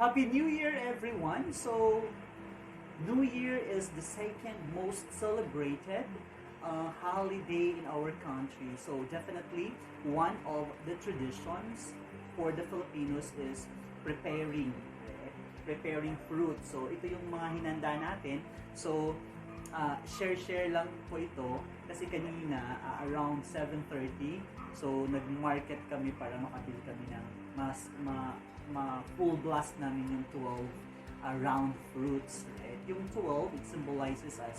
Happy New Year, everyone! So, New Year is the second most celebrated holiday in our country. So, definitely, one of the traditions for the Filipinos is preparing, right? Preparing fruit. So, ito yung mga hinanda natin. So, share-share lang po ito kasi kanina around 7:30 so nag-market kami para makabili kami ng full blast namin yung 12 round fruits, right? Yung 12 it symbolizes as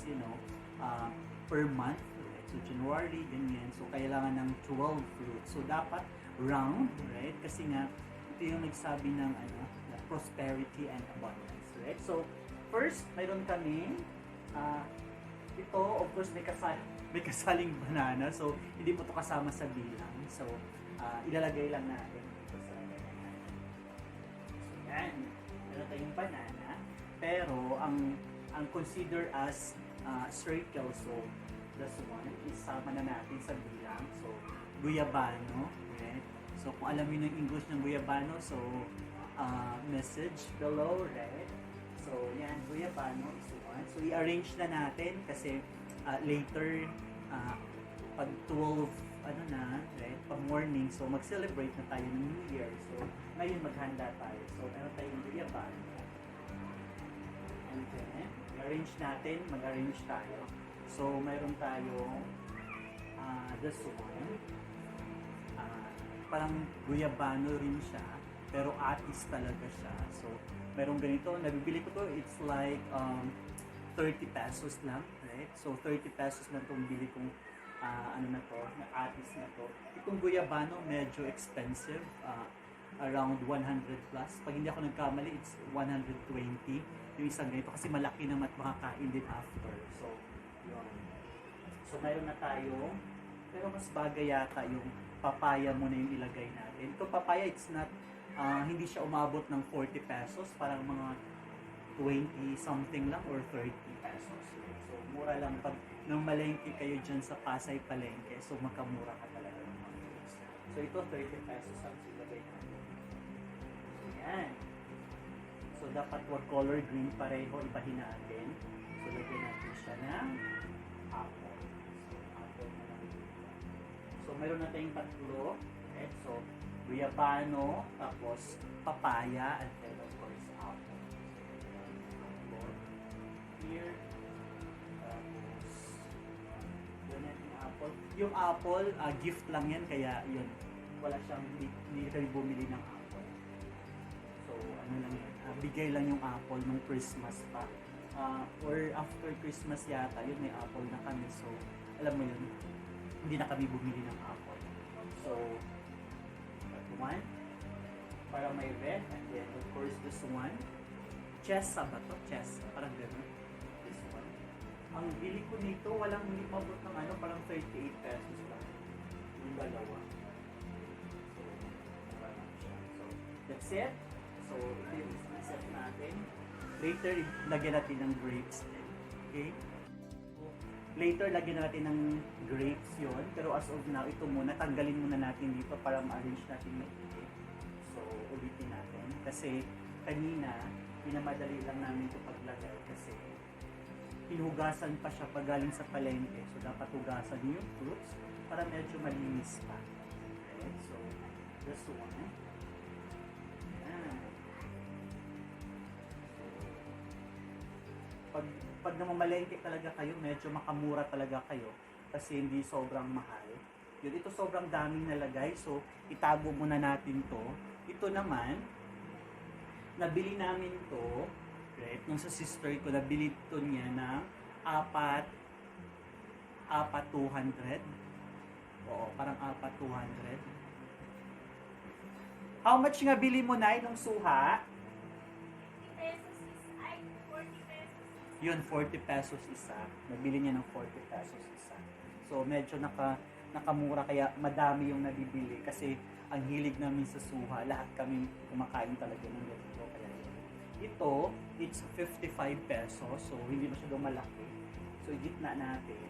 per month, right? So January ganyan, so kailangan ng 12 fruits, so dapat round, right? Kasi nga ito yung nagsabi ng prosperity and abundance, right? So first mayroon kami ito, of course, may kasaling banana. So, hindi po ito kasama sa bilang. So, ilalagay lang natin ito sa banana. So, yan. Meron tayong banana. Pero, ang consider as circle. So, this one, isama na natin sa bilang. So, guyabano. Right? So, kung alam niyo ng English ng guyabano, so, message below, right? So, yan, guyabano is one. So, i-arrange na natin kasi later, pag 12, right, pag morning, so mag-celebrate na tayo ng New Year. So, ngayon maghanda tayo. So, meron tayong guyabano. And then, i-arrange natin, mag-arrange tayo. So, meron tayong this one. Parang guyabano rin siya, pero atis talaga siya. So, merong ganito, nabibili ko to, it's like 30 pesos lang, right? So 30 pesos lang itong bili kong na atis na to. Itong guyabano medyo expensive, around 100 plus. Pag hindi ako nagkamali, it's 120 yung isang ganito kasi malaki naman at makakain din after. So, yun. So mayroon na tayo, pero mas bagay yata yung papaya muna yung ilagay natin. Ito papaya, it's not hindi siya umabot ng 40 pesos, parang mga 20 something lang or 30 pesos. So, mura lang pag nang malengke kayo dyan sa Pasay Palengke, so makamura ka talaga ng mga fruits. So, ito 30 pesos ang silagay natin. So, yan. So, dapat wag color green pareho, ibahin natin. So, lagyan natin siya ng apple. So, apple na lang dito. So, meron na tayong tatlo. Okay? So, guyabano, tapos papaya, and then of course apple. Apple here, tapos yun yung apple. Yung apple, gift lang yan, kaya yun, wala siyang, hindi kami bumili ng apple. So ano lang yan, bigay lang yung apple nung Christmas pa. Or after Christmas yata, yun may apple na kami. So alam mo yun, hindi na kami bumili ng apple. So one para may red, and then of course this one chesa ba to? Chesa, parang gano'n. This one, ang bili ko nito walang hindi mabot ng parang 38 pesos lang yung dalawa. So parang siya. So that's it. So ito yung set natin. Later lagyan natin ng grapes din. Okay, later lagyan natin ng grapes yon, pero as of now ito muna, tanggalin muna natin dito para ma-arrange natin maigi. So ulitin natin kasi kanina pinamadali lang namin ito paglagay kasi hinugasan pa siya pag galing sa palengke, so dapat hugasan niyo yung fruits para medyo malinis pa. Okay, so this one. Pag namamalengke talaga kayo, medyo makamura talaga kayo kasi hindi sobrang mahal. Yun, ito sobrang daming nalagay, so itago muna natin to. Ito naman, nabili namin to, right? Nung sa sister ko, nabili to niya ng apat 200. Oo, parang apat 200. How much nga bili mo na nung suha? Yun, 40 pesos isa. Nabili niya ng 40 pesos isa. So, medyo nakamura, kaya madami yung nabibili. Kasi, ang hilig namin sa suha, lahat kami kumakain talaga ng ganito. Kaya ito, it's 55 pesos. So, hindi masyadong malaki. So, gitna natin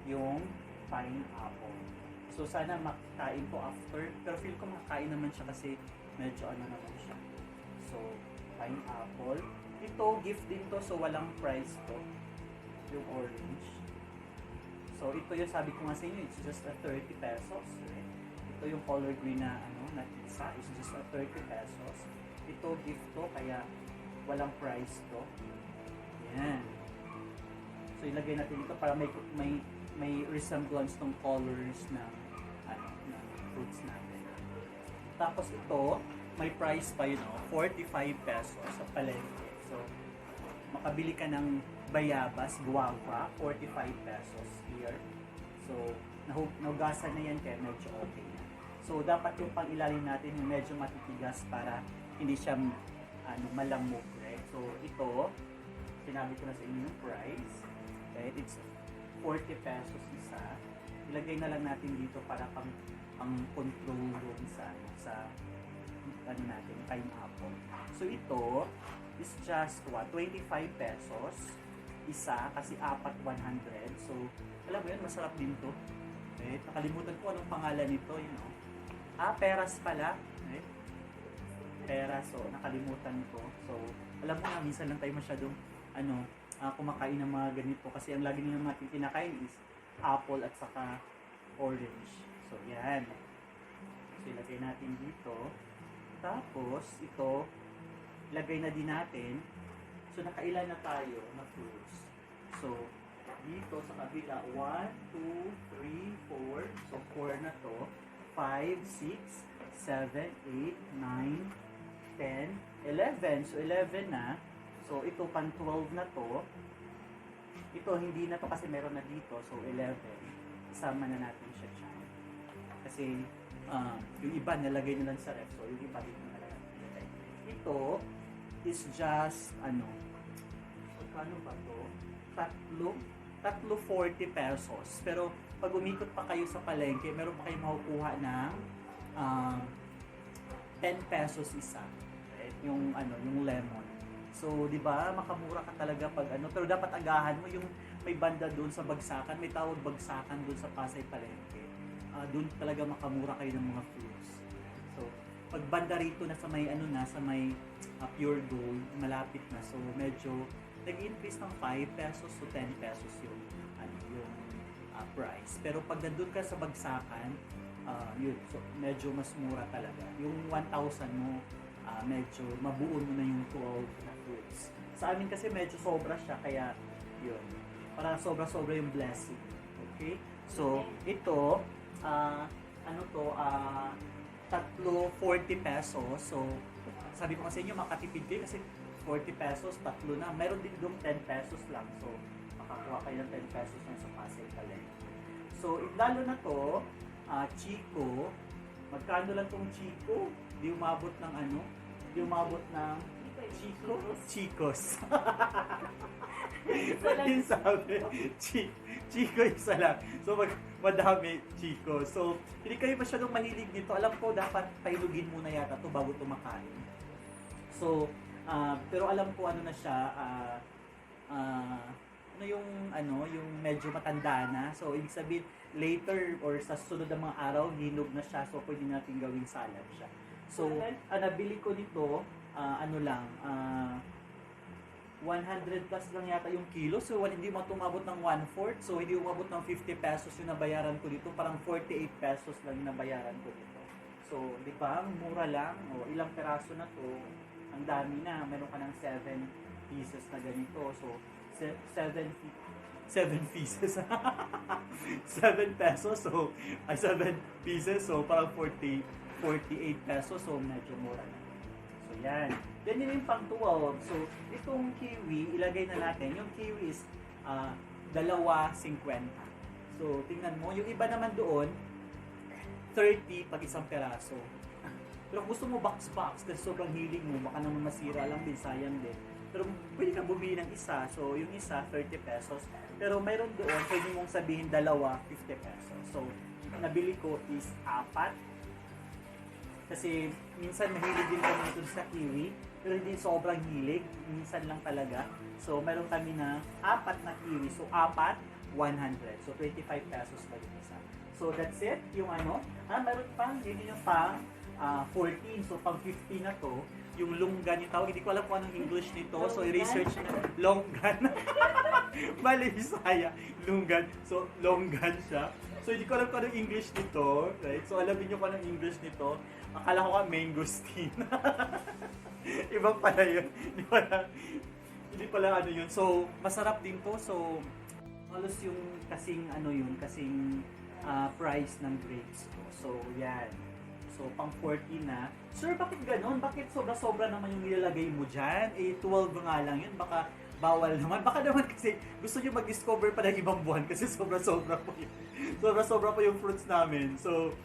yung pineapple. So, sana makakain ko after. Pero feel ko makakain naman siya kasi medyo naman siya. So, pineapple. Ito, gift din to, so walang price to. Yung orange. So, ito yung sabi ko nga sa inyo, it's just a 30 pesos. Right? Ito yung color green na, na isa, is just a 30 pesos. Ito, gift to, kaya walang price to. Yan. So, ilagay natin ito para may resemblance ng colors ng, ng fruits natin. Tapos ito, may price pa yun, 45 pesos sa palengke. So, makabili ka ng bayabas, guava, 45 pesos here. So, nahugasan na yan kaya medyo okay na. So, dapat yung pang-ilalim natin yung medyo matitigas para hindi siya malamok, right? So, ito, sinabi ko na sa inyo yung price. Right? It's 40 pesos isa. Ilagay na lang natin dito para pang control room sa natin, pineapple. So ito is just 25 pesos isa kasi apat 100. So alam mo yun, masarap din to. Right? Nakalimutan ko anong pangalan nito, peras pala. Right? Peras, so nakalimutan ko. So alam mo na, minsan lang tayo masyadong kumakain ng mga ganito kasi ang lagi nilang mga kinakain is apple at saka orange. So, yan. So, ilagay natin dito. Tapos, ito, ilagay na din natin. So, nakailan na tayo na fruits. So, dito sa kabila, 1, 2, 3, 4. So, 4 na to. 5, 6, 7, 8, 9, 10, 11. So, 11 na. So, ito pang 12 na to. Ito, hindi na to kasi meron na dito. So, 11. Isama na natin siya dyan. Kasi, yung iba nalagay na lang sa ref. So, yung iba dito na lang. Ito is just, magkano ba to? Tatlo 40 pesos. Pero, pag umikot pa kayo sa palengke, meron pa kayong makukuha ng 10 pesos isa. Right? Yung lemon. So, di ba, makamura ka talaga pag pero dapat agahan mo yung may banda doon sa Bagsakan, may tawag Bagsakan doon sa Pasay Palengke. Doon talaga makamura kayo ng mga fruits. So, pag banda rito na sa may sa may pure gold, malapit na. So, medyo nag-increase ng 5 pesos to 10 pesos yung price. Pero pag nandun ka sa Bagsakan, yun, so medyo mas mura talaga. Yung 1,000 mo, medyo mabuo mo na yung 12 na fruits. Sa amin kasi medyo sobra siya, kaya yun. Para sobra-sobra yung blessing. Okay? So, ito, tatlo 40 pesos. So, sabi ko kasi inyo, makatipid kayo kasi 40 pesos, tatlo na. Meron din doon 10 pesos lang. So, makakuha kayo ng 10 pesos na sa Pasay Palengke. So, lalo na to, Chico, magkano lang tong Chico? Di umabot ng Di umabot ng Chico? Chicos. Yung sabi, Chico isa lang. So, madami Chico. So, hindi kayo masyadong mahilig nito. Alam ko, dapat pailugin muna yata to bago tumakain. So, pero alam ko na siya, yung medyo matanda na. So, ibig sabihin, later or sa sunod na mga araw, hinog na siya. So, pwede natin gawing salad siya. So, nabili ko nito, 100 plus lang yata yung kilo. So, hindi mo tumabot ng 1/4. So, hindi umabot ng 50 pesos yung nabayaran ko dito. Parang 48 pesos lang yung nabayaran ko dito. So, di ba? Mura lang. O, ilang peraso na to. Ang dami na. Meron ka ng 7 pieces na ganito. So, 7 pieces. 7 pesos. So, 7 pieces. So, parang 48 pesos. So, medyo mura na. So, yan. Then, yun yung pang 12. So, itong kiwi, ilagay na natin. Yung kiwi is 2.50. So, tingnan mo. Yung iba naman doon, 30 pag isang peraso. Pero kung gusto mo box-box, kasi sobrang hilig mo, baka naman masira lang din, sayang din. Pero pwede kang bumili ng isa. So, yung isa, 30 pesos. Pero mayroon doon, pwede mong sabihin 2, 50 pesos. So, nabili ko is 4. Kasi minsan mahilig din kami ito sa kiwi, pero hindi sobrang hilig, minsan lang talaga. So, meron kami na 4 na kiwi. So, 4, 100. So, 25 pesos pa din isa. So, that's it. Yung meron pa, yun yung pang 14. So, pang 50 na to. yung lunggan yung tawag. Hindi ko alam kung anong English nito. So, i-research na. Longgan. Mali, Bisaya. Lunggan. So, longgan siya. So, hindi ko alam kung anong English nito. Right? So, alamin nyo kung anong English nito. Akala ko mangosteen. Ibang pala yun. Hindi pala ano yun. So, masarap din to. So, halos yung kasing price ng grapes ko. So, yan. So, pang 40 na. Sir, bakit ganon? Bakit sobra-sobra naman yung nilalagay mo dyan? 12 nga lang yun. Baka bawal naman. Baka naman kasi gusto nyo mag-discover pa ng ibang buwan kasi sobra-sobra po yun. Sobra-sobra po yung fruits namin. So,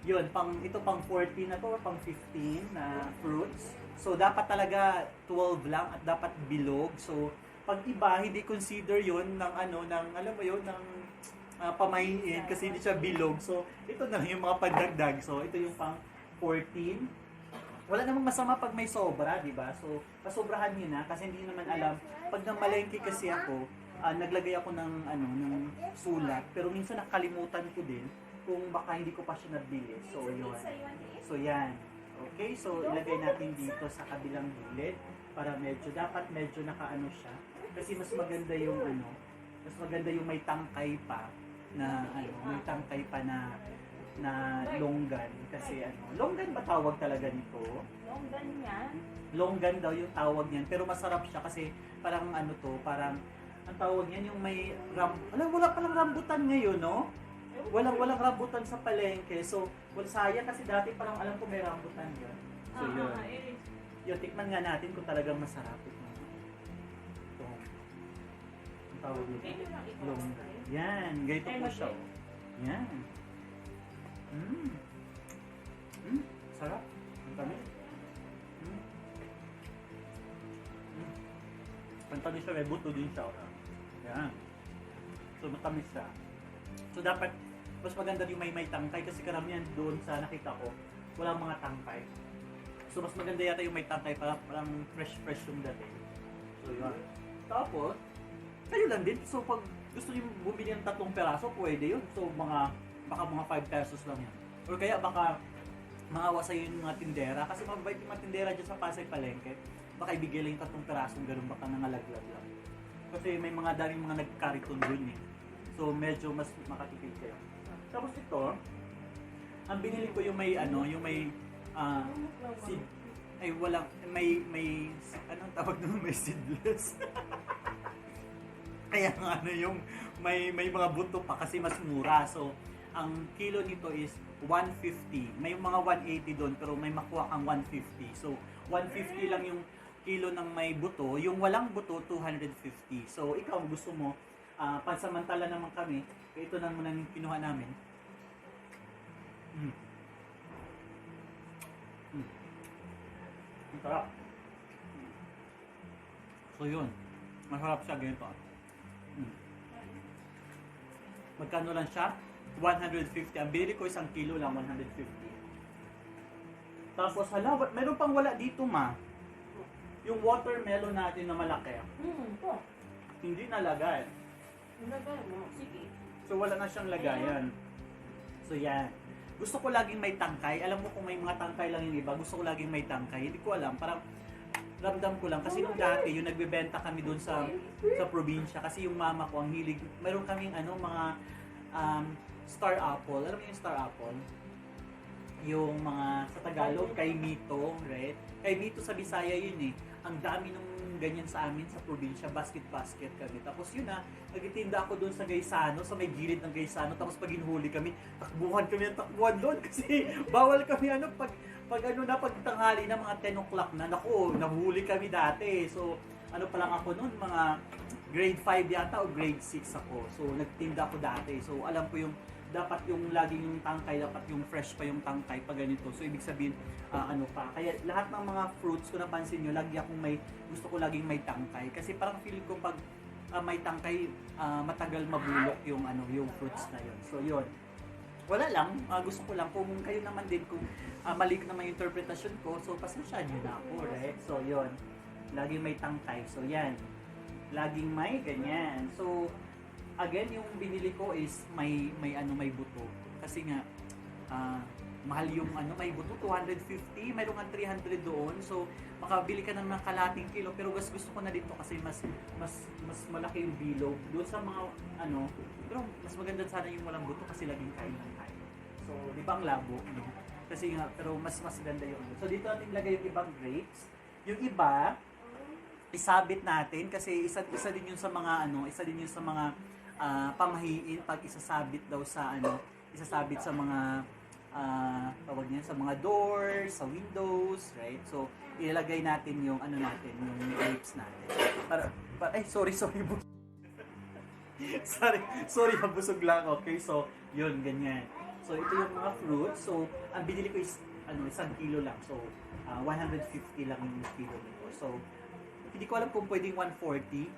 yun. Ito pang 14 na to or pang 15 na fruits. So, dapat talaga 12 lang at dapat bilog. So, pag iba, hindi consider yun ng alam mo yun, ng pamainin kasi hindi siya bilog. So, ito na lang yung mga pandagdag. So, ito yung pang 14. Wala namang masama pag may sobra, di ba? So, pasobrahan niyo na kasi hindi naman alam. Pag namalengke kasi ako, naglagay ako ng sulat. Pero minsan nakalimutan ko din kung baka hindi ko pa siya nabili. So, yun. So, yan. Okay, so ilagay natin dito sa kabilang gilid para dapat medyo nakaano siya. Kasi mas maganda yung may tangkay pa na may tangkay pa na longgan kasi longgan ba tawag talaga nito? Longgan yan. Longgan daw yung tawag niyan, pero masarap siya kasi parang parang ang tawag niyan yung may wala palang rambutan ngayon, no? Walang rambutan sa palengke. So, sayang kasi dati parang alam ko may rambutan yun. So, yun. Yun, tikman nga natin kung talagang masarap ito. Ang tawag nito. Longgan. Yan, ganito po siya. Yan. Sarap. Ang tamis. Ang tamis siya, may buto din siya. Yan. So, matamis siya. So, dapat mas maganda yung may tangkay kasi karamihan doon sa nakita ko, walang mga tangkay. So, mas maganda yata yung may tangkay para parang fresh yung dating. So, yun. Tapos, kayo lang din. So, pag gusto niyo bumili ng 3 peraso, pwede yun. So, baka mga 5 pesos lang yan. Or kaya baka maawa sa'yo yung mga tindera. Kasi mabait yung mga tindera dyan sa Pasay Palengke. Baka ibigay lang yung 3 perasong ganun, baka nangalaglag lang. Kasi may mga daming mga nagkariton dun eh. So, medyo mas makatipid kayo. Tapos ito, ang binili ko yung may seed, anong tawag naman, may seedless. Kaya nga yung may mga buto pa kasi mas mura. So, ang kilo nito is 150. May mga 180 doon pero may makuha kang 150. So, 150 lang yung kilo ng may buto. Yung walang buto, 250. So, ikaw gusto mo, pansamantala naman kami, ito na muna yung kinuha namin. Ang sarap. So, yun. Masarap siya ganito. Magkano lang siya? 150. Ang bili ko isang kilo lang, 150. Tapos, meron pang wala dito, ma. Yung watermelon natin na malaki. Ito. Hindi nalagay. Nalagay mo. Sige. So, wala na siyang lagayan. So, yan. Gusto ko laging may tangkay. Alam mo kung may mga tangkay lang yung iba, gusto ko laging may tangkay. Hindi ko alam. Parang ramdam ko lang. Kasi nung dati, yung nagbebenta kami doon sa probinsya. Kasi yung mama ko, ang hilig. Mayroon kaming mga star apple. Alam mo yung star apple? Yung mga sa Tagalog, kay Mito, right? Kay Mito sa Bisaya yun eh. Ang dami nung ganyan sa amin sa probinsya, basket kami. Tapos yun nagtitinda ako doon sa Gaisano, sa may gilid ng Gaisano. Tapos pag hinuli kami, takbuhan doon kasi bawal kami pag tanghali na mga 10 o'clock na. Naku, nahuli kami dati. So, pa lang ako noon, mga grade 5 yata o grade 6 ako. So, nagtinda ako dati. So, alam ko yung dapat yung laging yung tangkay, dapat yung fresh pa yung tangkay pag ganito. So, ibig sabihin, Kaya lahat ng mga fruits ko napansin nyo, gusto ko laging may tangkay. Kasi parang feeling ko pag may tangkay, matagal mabulok yung fruits na yun. So, yun. Wala lang, gusto ko lang, kung kayo naman din, kung mali naman yung interpretasyon ko, so pasensyahan nyo na ako, right? So, yun. Laging may tangkay. So, yan. Laging may ganyan. So, again, yung binili ko is may buto. Kasi nga, mahal yung may buto, 250, mayroong nga 300 doon. So, makabili ka ng kalating kilo, pero gusto ko na dito kasi mas malaki yung bilog. Doon sa mga pero mas maganda sana yung walang buto kasi laging kain ng kain. So, di ba ang labo? No? Kasi nga, pero mas ganda yung So, dito natin ilagay yung ibang grapes. Yung iba, isabit natin kasi isa din yun sa mga pamahiin pag isasabit daw sa isasabit sa mga tawag niya sa mga doors, sa windows, right? So ilalagay natin yung yung grapes natin. Sorry sorry, busog lang. Okay, so yun ganyan. So ito yung mga fruits. So ang binili ko is 1 kilo lang. So 150 lang yung kilo nito. So hindi ko alam kung pwedeng 140.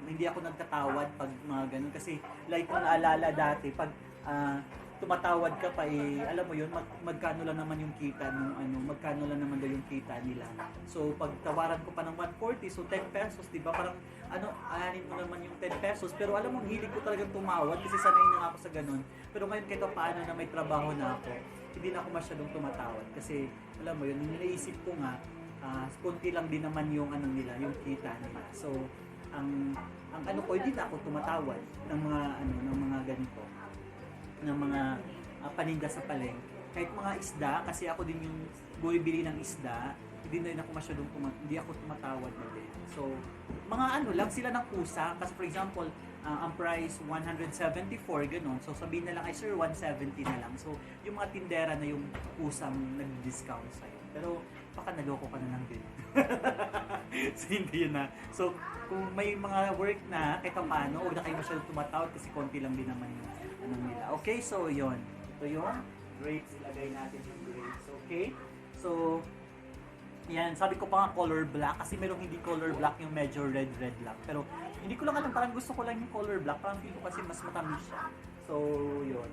Hindi ako nagtatawad pag mga ganun kasi like kung naalala dati pag tumatawad ka pa alam mo yun magkano lang naman yung kita magkano lang naman daw yung kita nila. So pag tawaran ko pa ng 140, so 10 pesos, 'di ba? Parang aanin mo naman yung 10 pesos. Pero alam mo, hilig ko talagang tumawad kasi sanay na ako sa ganun. Pero ngayon kahit paano na may trabaho na ako, hindi na ako masyadong tumatawad kasi alam mo yun, iniisip ko nga konti lang din naman yung nila, yung kita nila. So ang ko, hindi na ako tumatawad ng mga ganito, ng mga paninda sa palengke. Kahit mga isda, kasi ako din yung bumibili ng isda, hindi na rin ako masyadong hindi ako tumatawad na din. So, mga lang sila ng kusa. Kasi for example, ang price 174, ganun. So, sabihin na lang, sir, 170 na lang. So, yung mga tindera na yung kusang nag-discount sa'yo. Pero, baka naloko ka na lang din. So, hindi na. So, kung may mga work na, kahit paano, huwag na kayo masyadong tumatawad kasi konti lang din naman yung nila. Okay, so yon. Ito yung grapes. Ilagay natin yung grapes. Okay? So, yan. Sabi ko pa nga color black kasi merong hindi color black yung medyo red lang. Pero, hindi ko lang alam. Parang gusto ko lang yung color black. Parang feel ko kasi mas matamis siya. So, yun.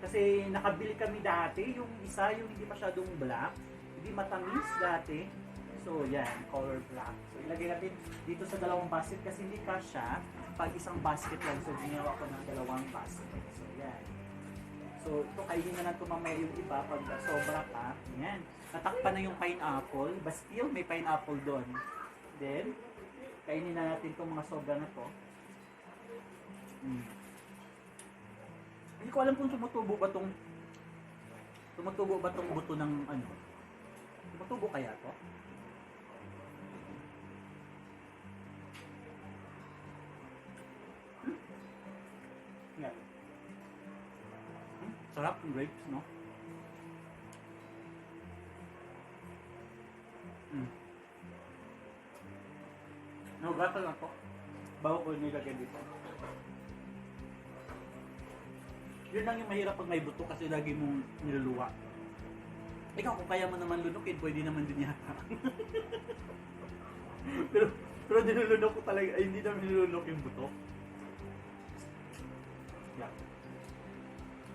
Kasi nakabili kami dati. Yung isa, yung hindi masyadong black. Hindi matamis dati. So, yan. Color black. So, ilagay natin dito sa dalawang basket kasi hindi kasya pag isang basket lang. So, ginawa ko ng dalawang basket. So, yan. So, ito kainin na natin mamaya yung iba pag sobra pa. Yan. Natakpan na yung pineapple. Bastille, may pineapple doon. Then, kainin na natin itong mga sobra na to. Hindi ko alam kung tumutubo ba tong buto ng Tumutubo kaya to? Yeah. Sarap ng grapes, no? Nagatan ako. Bago ko nilagay dito. Yun lang yung mahirap pag may buto kasi lagi mong niluluwa. Ikaw, kung kaya mo naman lunukin, pwede naman din yata. pero nilulunok ko talaga, ay hindi naman nilulunok yung buto. Yeah.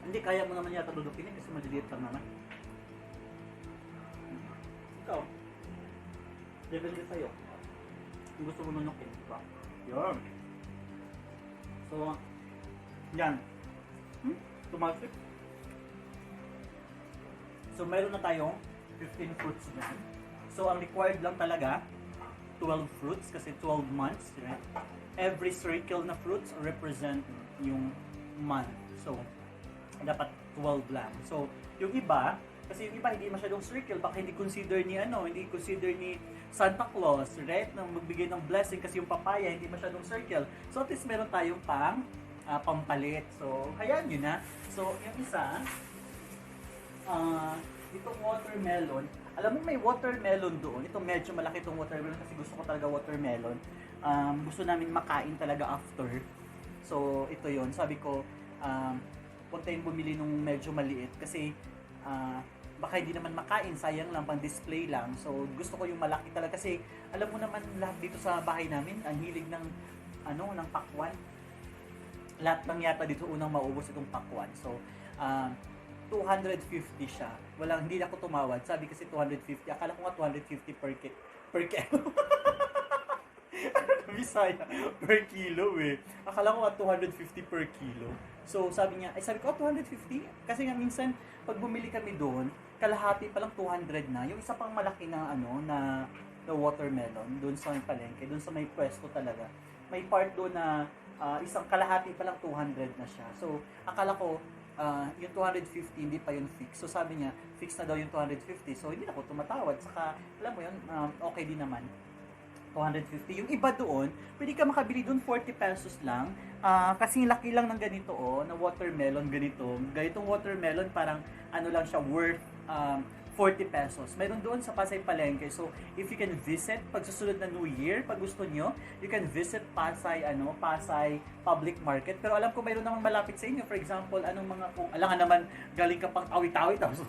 Hindi, kaya mo naman yata lunukin kasi maliliit lang naman. Ikaw, depende sa'yo. Kung gusto mo lunukin, diba? Yun. So, yan. Tumalsik. So, mayroon na tayong 15 fruits na. So, ang required lang talaga, 12 fruits kasi 12 months. Right? Every circle na fruits represent yung month. So, dapat 12 lang. So, yung iba, kasi yung iba hindi masyadong circle, baka hindi consider ni Santa Claus, right? Na magbigay ng blessing kasi yung papaya hindi masyadong circle. So, at least meron tayong pampalit. So, hayaan nyo na. So, yung isa, itong watermelon. Alam mo, may watermelon doon. Ito medyo malaki itong watermelon kasi gusto ko talaga watermelon. Gusto namin makain talaga after. So, ito yon. Sabi ko, huwag tayong bumili nung medyo maliit kasi baka hindi naman makain, sayang lang, pang display lang. So, gusto ko yung malaki talaga kasi alam mo naman lahat dito sa bahay namin, ang hilig ng pakwan. Lahat lang yata dito unang maubos itong pakwan. So, 250 siya. Hindi ako tumawad. Sabi kasi 250. Akala ko nga 250 per kilo. Bisaya per kilo eh. Akala ko 250 per kilo. So sabi niya, sabi ko 250? Kasi nga minsan pag bumili kami doon, kalahati pa lang 200 na. Yung isa pang malaki na na watermelon doon sa may palengke, doon sa may pwesto talaga. May part doon na isang kalahati pa lang 200 na siya. So akala ko yung 250 hindi pa yun fix. So sabi niya, fix na daw yung 250. So hindi na ako tumatawad. Saka alam mo yun, okay din naman. 250. Yung iba doon, pwede ka makabili doon 40 pesos lang. Kasi laki lang ng ganito na watermelon ganito. Ganitong watermelon parang ano lang siya worth 40 pesos. Mayroon doon sa Pasay Palengke. So, if you can visit, pag susunod na New Year, pag gusto nyo, you can visit Pasay, Pasay Public Market. Pero alam ko mayroon namang malapit sa inyo. For example, kung alangan naman, galing ka pang Tawi-Tawi, tapos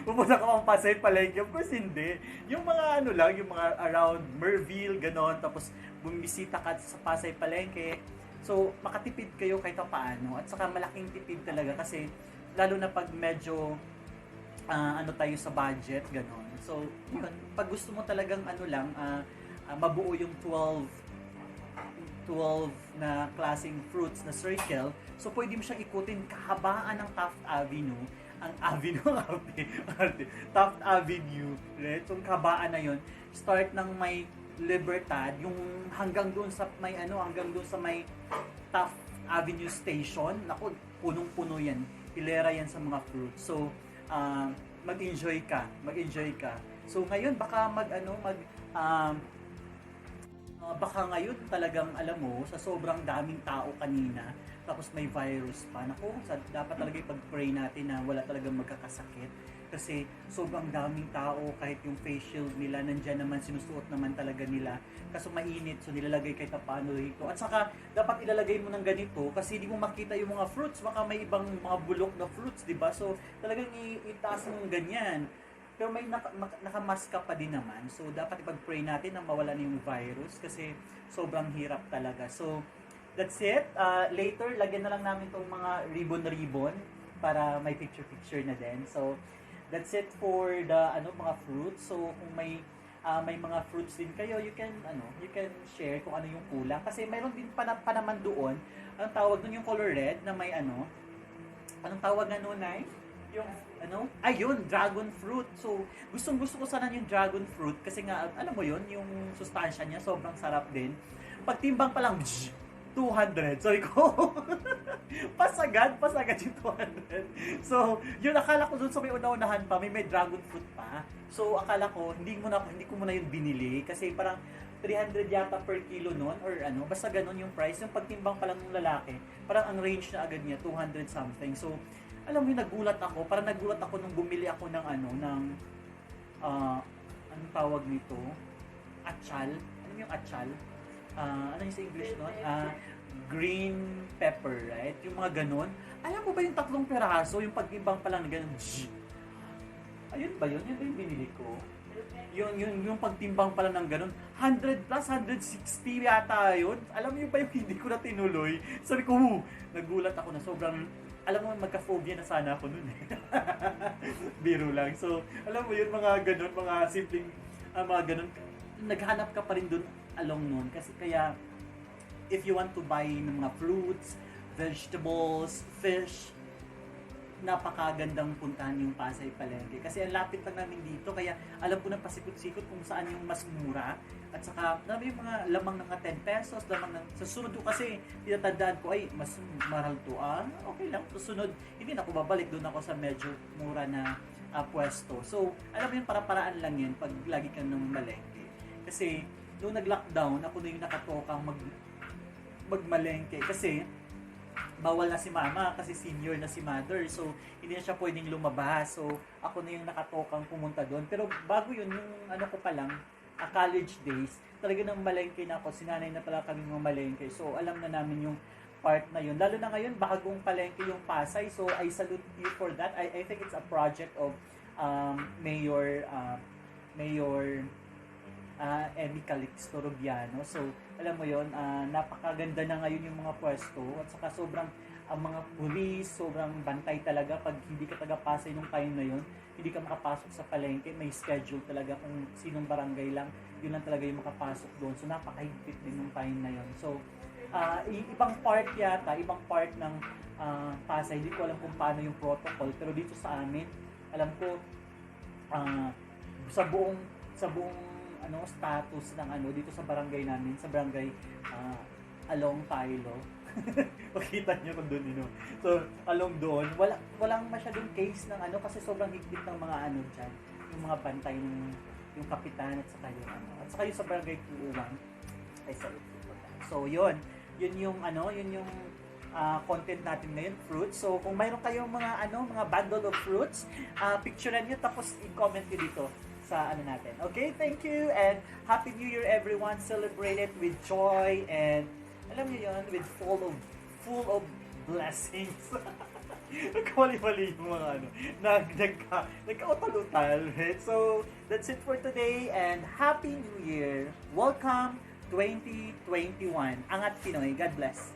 pupunta ka pang Pasay Palengke. Of course, hindi. Yung mga yung mga around Merville, ganon, tapos bumisita ka sa Pasay Palengke. So, makatipid kayo kahit paano. At saka malaking tipid talaga kasi, lalo na pag medyo tayo sa budget, ganon. So, yun, pag gusto mo talagang mabuo yung 12 na klaseng fruits na circle, so pwede mo siyang ikutin kahabaan ng Taft Avenue, Taft Avenue, right? So, kahabaan na yun, start ng may Libertad, yung hanggang doon sa may Taft Avenue Station, naku, punong-puno yan, hilera yan sa mga fruits. So, mag-enjoy ka. So ngayon baka baka ngayon talagang alam mo sa sobrang daming tao kanina tapos may virus pa. Naku, dapat talaga ipag-pray natin na wala talagang magkakasakit kasi sobrang daming tao kahit yung face shield nila nandiyan naman, sinusuot naman talaga nila kaso mainit, so nilalagay kahit paano rito. At saka dapat ilalagay mo ng ganito kasi hindi mo makita yung mga fruits, baka may ibang mga bulok na fruits, di ba? So talagang itaas mo ganyan. Pero may nakamask ka pa din naman. So dapat ipag-pray natin na mawala na yung virus kasi sobrang hirap talaga. So that's it. Later lagyan na lang namin tong mga ribbon para may picture na din. So that's it for the mga fruits. So kung may mga fruits din kayo, you can share kung ano yung kulang kasi mayroon din pa naman doon. Anong tawag doon yung color red na may anong tawag na noon ay yung ayun, dragon fruit. So gustong-gusto ko sana yung dragon fruit kasi nga alam mo yun, yung sustansya niya sobrang sarap din. Pagtimbang pa lang 200. Sabi ko, pasagad yung 200. So, yun, akala ko dun sa may una-unahan pa, may dragon fruit pa. So, akala ko, hindi ko muna yun binili kasi parang 300 yata per kilo nun or basta ganun yung price. Yung pagtimbang pa lang ng lalaki, parang ang range na agad niya, 200 something. So, alam mo yun, nagulat ako nung bumili ako ng anong tawag nito? Atchal. Ano yung atchal? Ano yung sa English nun? Green pepper, right? Yung mga ganun. Alam mo ba yung 3 peraso, yung pag-ibang pa lang na ganun, ayun ba yun? Yun ba yung binili ko? Yung pagtimbang pa lang ng ganun, 100 plus 160 yata yun. Alam mo yung pa yung hindi ko na tinuloy. Sabi ko, nagulat ako na sobrang, alam mo, magka-phobia na sana ako nun eh. Biro lang. So, alam mo yun, mga ganun, mga simpleng, mga ganun, naghanap ka pa rin dun along nun. Kasi kaya, if you want to buy ng mga fruits, vegetables, fish, napakagandang puntahan yung Pasay Palengke. Kasi ang lapit lang namin dito, kaya alam ko na pasikot-sikot kung saan yung mas mura. At saka, yung mga lamang ng 10 pesos, lamang ng, sa sunod ko kasi, tinatandaan ko, ay, mas mahal to. Okay lang, susunod, hindi na ako babalik, doon ako sa medyo mura na pwesto. So, alam mo yun, para-paraan lang yun pag lagi kang nang malengke. Kasi, nung nag-lockdown, ako na yung nakatokang magmalengke. Kasi, bawal na si mama kasi senior na si mother. So, hindi na siya pwedeng lumabas. So, ako na yung nakatokang pumunta doon. Pero bago yun, yung ko pa lang, college days, talaga nang malengke na ako. Sinanay na pala kami mga malengke. So, alam na namin yung part na yun. Lalo na ngayon, bagong palengke yung Pasay. So, I salute you for that. I think it's a project of Mayor Emmy Calixto Rubiano. So, alam mo yon, napakaganda na ngayon yung mga pwesto at saka sobrang ang mga police, sobrang bantay talaga. Pag hindi ka taga-Pasay nung time na yun, hindi ka makapasok sa palengke. May schedule talaga kung sinong barangay lang, yun lang talaga yung makapasok doon. So, napakahigpit din nung time na yun. So, ibang part yata, ibang part ng Pasay, hindi ko alam kung paano yung protocol. Pero dito sa amin, alam ko, sa buong status ng dito sa barangay namin, sa barangay along Tailo. Makita niyo kung doon So, along doon, walang masyadong case ng kasi sobrang higpit ng mga diyan, yung mga bantay ng yung kapitan at saka yung at saka yung sa barangay 201 ay sa So, yun yung content natin ngayon, fruits. So, kung mayroon kayong mga mga bundle of fruits, picturean niyo tapos i-comment niyo dito sa natin. Okay, thank you and Happy New Year everyone. Celebrate it with joy and alam niyo yun, with full of blessings. Nagkamali-mali yung mga nagka-utal-utal. Right? So, that's it for today and Happy New Year. Welcome 2021. Angat Pinoy. God bless.